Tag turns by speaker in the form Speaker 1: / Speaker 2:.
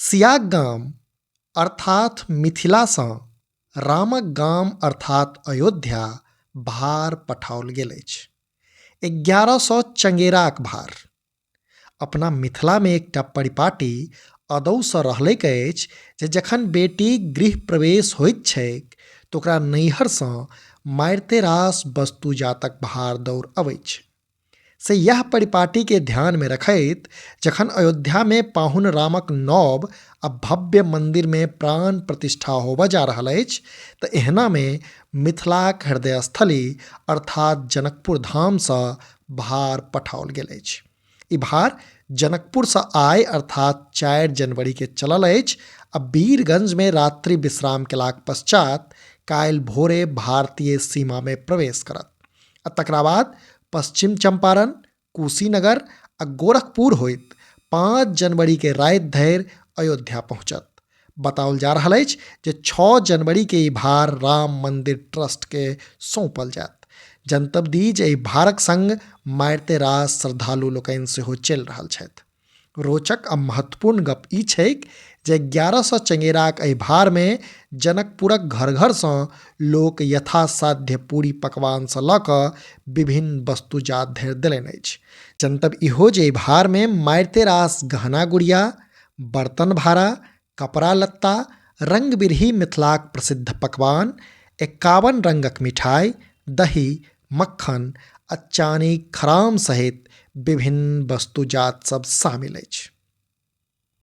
Speaker 1: सियाक गाम अर्थात मिथिलासँ रामक गाम अर्थात अयोध्या भार पठाओल गेल अछि। 1100 चंगेराक भार। अपना मिथिलामे एकटा परिपाटी अदौसँ रहलैक अछि जे जखन बेटीक गृह प्रवेश होइत छैक तऽ ओकरा नैहरसँ मारिते रास वस्तु जातक भार दौड़ अबैत छै। से यह परिपाटीके ध्यानमे रखैत जखन अयोध्यामे पाहुन रामक नव आ भव्य मन्दिरमे प्राण प्रतिष्ठा होबऽ जा रहल अछि तऽ एहनामे मिथिलाक हृदयस्थली अर्थात जनकपुर धामसँ भार पठाओल गेल अछि। ई भार जनकपुरसँ आइ अर्थात 4 जनवरीके चलल अछि आ वीरगंजमे रात्रि विश्राम केलाक पश्चात काल्हि भोरे भारतीय सीमामे प्रवेश करत आ तकरा बाद पश्चिम चंपारण, कुशीनगर आ गोरखपुर होइत 5 जनवरी के राति धरि अयोध्या पहुंचत। बताओल जा रहल अछि जे 6 जनवरी के ई भार राम मंदिर ट्रस्ट के सौंपल जायत। जनतब दी जे एहि भारक संग मारिते रास श्रद्धालु लोकनि सेहो चलि रहल छथि। रोचक आ महत्वपूर्ण गप ई छैक जे 1100 चंगेराक एहि भारमे जनकपुरक घर घरसँ लोक यथासाध्य पूरी पकवानसँ लऽ कऽ विभिन्न वस्तुजात धरि देलनि अछि। जनतब इहो जे एहि भारमे मारिते रास गहना गुड़िया, बर्तन भाड़ा, कपड़ा लत्ता, रंग बिरही मिथिलाक प्रसिद्ध पकवान, 51 रंगक मिठाई, दही, मक्खन आ चानीक खराम सहित विभिन्न वस्तुजात सब शामिल अछि।